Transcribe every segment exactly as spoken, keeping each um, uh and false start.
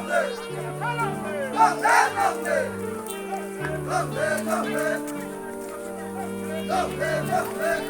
Long live, long live. Long live, long live. Long live, long live.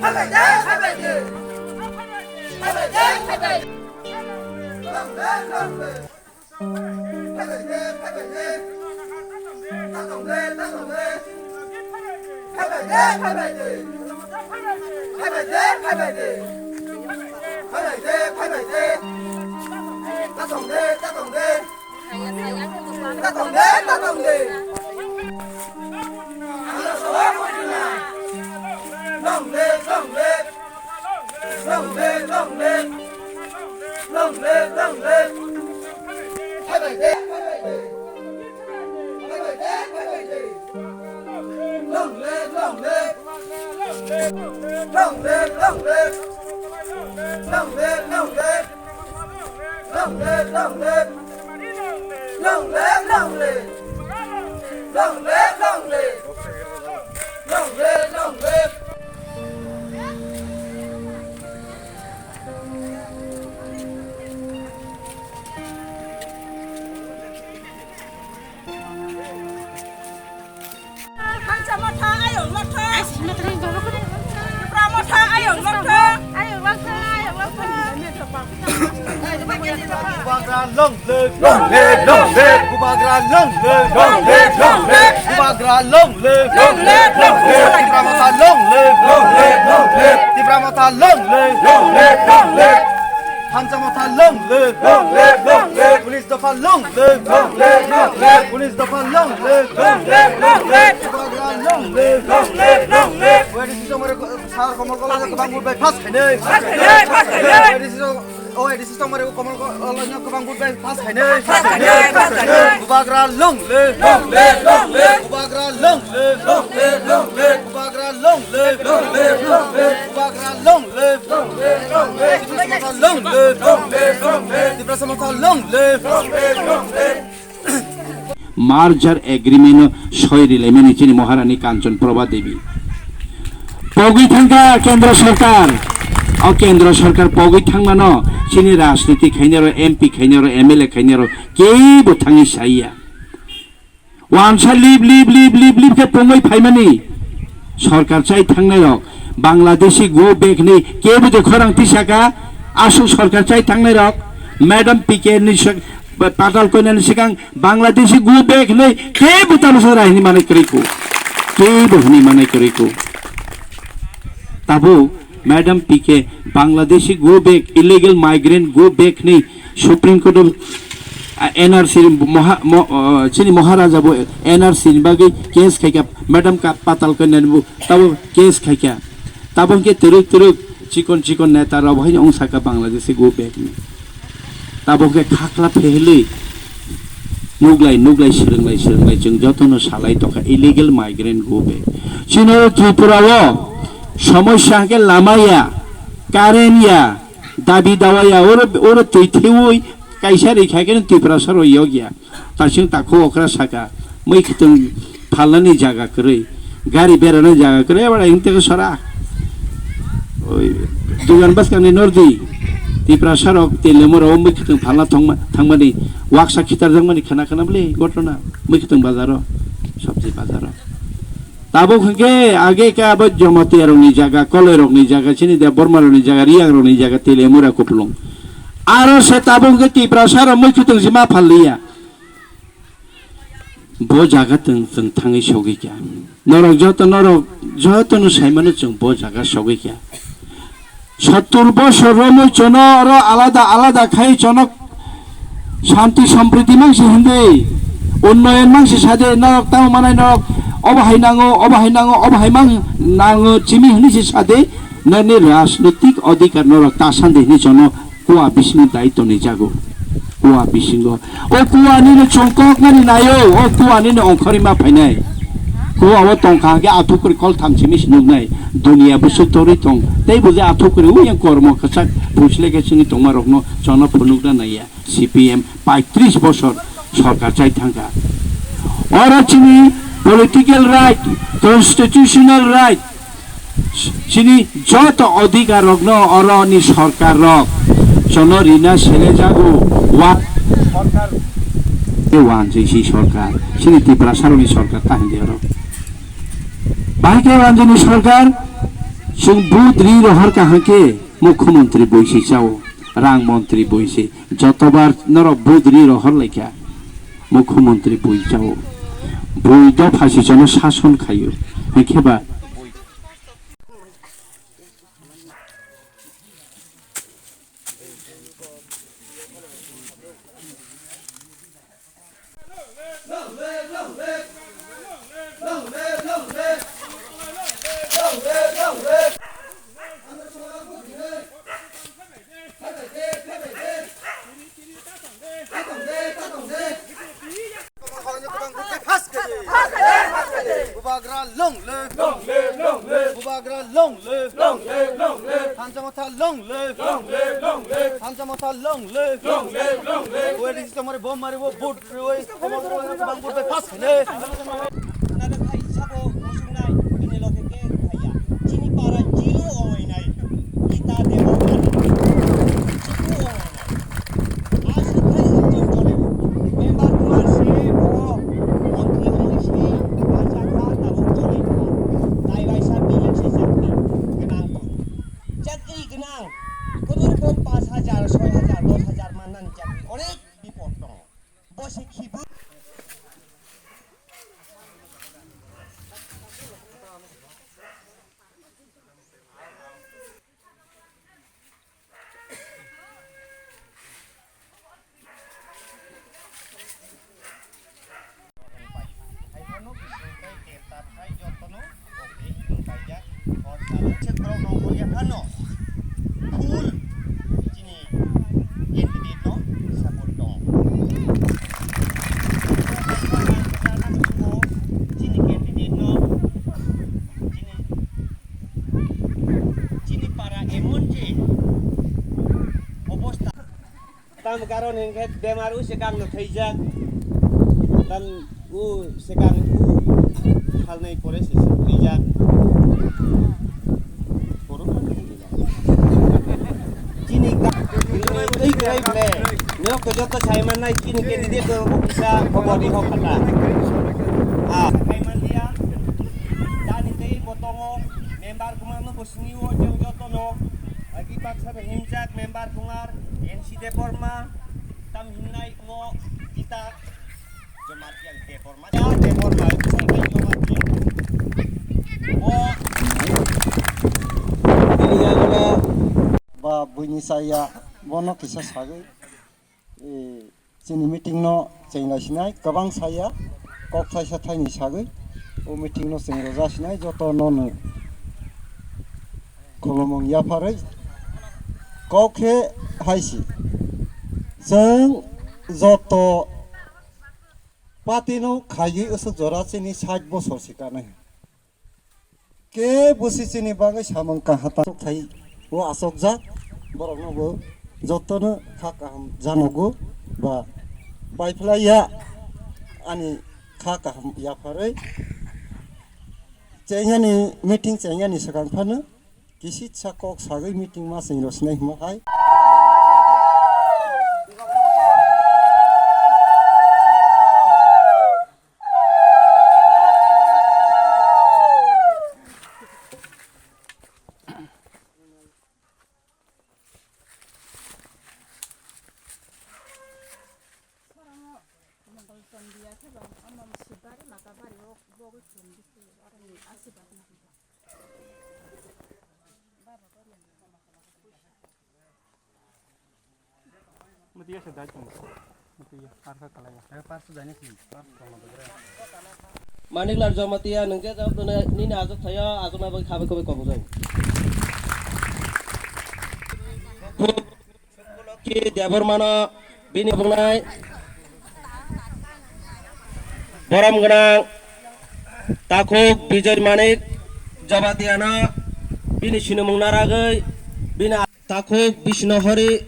Phaibai de, phaibai de. Phaibai de, phaibai de. Long live, long live. Long live, long live. Long live, long live. Long live, long live. Long live, long live. Long live, long live. Long live, long live. Bubagra long live! Long live, long live! Bubagra long live! Long live, long live! Bubagra long live! Long live, long live! Tipra Motha long live! Long live, long live! Tipra Motha long live! Long live, long live! Thansa Motha long live! Long live, long live! Police Dopha long live! Long live, long live! Police Dopha long live! Long live, long live! Bubagra long live! Long live, long live! O A D C sir Komol Kolai no kwbang vote bai pass khainai. Pass khainai, pass khainai. O A D C sir, O A D C sir Komol Kolai no kwbang vote bai pass khainai. Pass khainai, pass khainai. Bubagra long live. Long live, long live. Bubagra long live. Long live, long live. Bubagra long live. Long live, long live. Bubagra long live. Long live, long live. Tiprasa Motha long live. Long live, long live. Tiprasa Motha long live. Long live, long live. Merger agreement o soi rilaimani chini Maharani Kanchan Prabha Devi. Pogwi thangkha Kendra Sarkar. O Kendra Sarkar pogwi thangmano chini rajniti khainaro, M P khainaro, M L A khainaro kebo thangwi saiya. Wansa lip lip lip lip lip khe pungwi phaimani. Sarkar chai thangnai rok, Bangladeshi go back hinwi kebo de khorang tisaka, aswk sarkar chai thangnai rok, Madam P K ni sak-, patal koinani swkang Bangladeshi go back hinwi kebo tamo sara hinwi manai kwrwi kho, kebo hinwi manai kwrwi kho. Tabuk Madam P K Bangladeshi go back, illegal migrant go back hinwi Supreme Court o, ah, N R C moha-, mo-, ah, chini Maharaja bo N R C ni bagwi case khaikha, Madam ka-, Patal Kanya ni bo tabo case khaikha. Tabo hwnkhe twrwk twrwk chikon chikon neta rok bo haino wng sakha Bangladeshi go back ni. Tabo hwnkhe khakla phehelwi nuglai nuglai swrwnglai swrwnglai chwng jotono salai tongkha illegal migrant go back. Chini Tripura o somosya hwnkhe lama ya, current ya, dabi dawa ya, oro, oro twi thewi kaisa ri khai khe Tiprasa rok yok ya. Tasing takhuk okra saka, mui khitwng phalnani jaga kwrwi, gari berani jaga kwrwi, abada himteke sora. Oi, dugan bwskangni nordi, Tiprasa rok Telemura o mui khitwng phalna thangma-, thangmani, waksa khitarjakmani khana khana bwle gotona, mui khitwng bazaro, sabji bazaro. Tabuk hwnkhe age khe abo Jamatia rokni jaga, Koloi rokni jaga, chini Debbarma rokni jaga, Riyang rokni jaga, Telemura Kupulung. Aro se tabuk hwnkhe Tiprasa rok mui khitwng se ma phalliya. Bo jaga tong chwng thangwi sogwi kha. Norok joto, norok jotono saimano chwng bo jaga sogwi kha. Sottur bosor romwi chono oro alada alada khai chono shanti sampriti mangsi hwndwi, unnoyon mangsi sade, norok tamo manai norok obo hai nango, obo hai nango, obo hai mang nango chimi hwnwi se sade, nani rajnitik adhikar norok ta sande hwnwi chono kua bisingni daitwni jago. Kua bisingo. O kua nini chongkokmani naio, o kua nini ongkhorima phainai. Kua o tongkha hwnkhe athukuri kol thamsimi se nuknai. Dunia bwswk torwi tong. Tei bo je athukuri o yang kormo kwchak phuisleke chini tongmarokno chono phunukna naiya. C P M paitris bosor sorkar chai thangkha. Oro chini political right, constitutional right, chini joto adhikar rokno oro ni sorkar rok jono rina sele jago wa sorkar. Ke wanjwi si sorkar, chini Tiprasa rok ni sorkar ta hindi oro. Bahai ke wanjwi ni sorkar, chwng vote ri rohor kaham ke mukhyamantri boi si chao, rang mantri boi si, jotobar norok vote ri rohor laikha, mukhyamantri boi chao, boi dopha si jono sason khaio, hwnkhe ba Bubagra long live! Long live, long live! Bubagra long live! Long live, long live! Thansa Motha long live! Long live, long live! Thansa Motha long live! Long live, long live! Where is somebody bomb mari wo boot roi. Nana khai sabo musungnai, bini loge ke khaya. Chini para jilu oinai. Gita debo mani. Chiku oinai. Aswk khai wngtong jole. Member kuar se bo montri ongwi se bacha kha tabuk jole kha. Tai bai sa biling se chakri gwnang tong. Chakri gwnang. Kono rokom paanch hajar, soi hajar, dos hajar mannani chakri. Onek Bo se khibu. Full chini candidate no support tongo. Chini candidate no chini, chini para emon je obostha. Tam karon hinkhe bemar u swkang no thwijak. Tam u swkang u salnai pore se thwijak. Chini ka-, twi kwrwi ble. Nok to joto sai mannai chini candidate do kisa khobor di hok khata. Ah. Sai manliya. Dani tei bo tongo member kumano bo sini o jeng joto no. Agi baksa himjak member kungar N C Debbarma tam himnai mo kita Jamatia Debbarma. Ya Debbarma, Jamatia. O. Ba buini saya bono kisa sagwi. E, chini meeting no chengla sinai kwbang saya kok thaisa thaini sagwi o meeting no cheng roja sinai joto no no khulumung yapharwi kok khe hai si chwng joto party no khaiwi aswk jora chini sait bosor se kanai. Ke busi chini bagwi samung kaham ta thai o asokjak borok no bo joto no kha kaham janogo ba paiphlai ya ani kha kaham yapharwi chengyani meeting chengyani swkang phano kisitsa kok sagwi meeting ma chwng rw sinai hwnma hai. Maniklar Jamatia, nungke jawab done, nini ajak thayo, ajak na bai khabai khabai kobok jai. Ki Debbarmano bini bungnai borom gwnang takhuk Bijoy Manik Jamatia no bini sinimung naragwi bini takhuk Bisnu Hori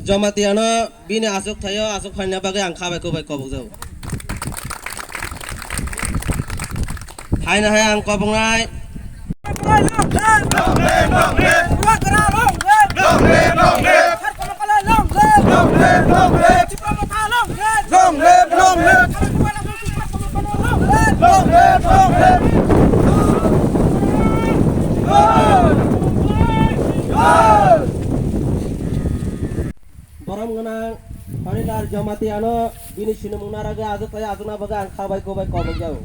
Jamatia no bini aswk thaio aswk phaina bagwi ang khabai kubai kobok jago. Haino hai ang koboknai. Borom gwnang Harilal Jamatia no bini sinimung naragwi ajak thaio, ajak na bagwi ang khabai kubai kobok jago.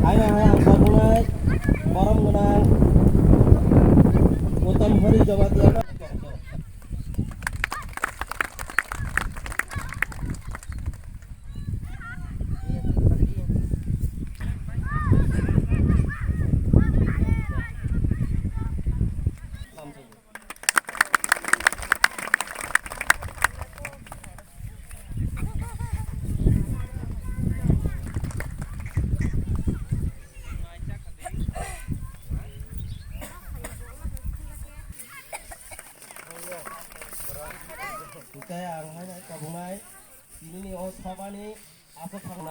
Haino hai ang koboknai borom gwnang Uttam Hari Jamatia no. Tei ang hai kobonai tinini o sabani aswk thang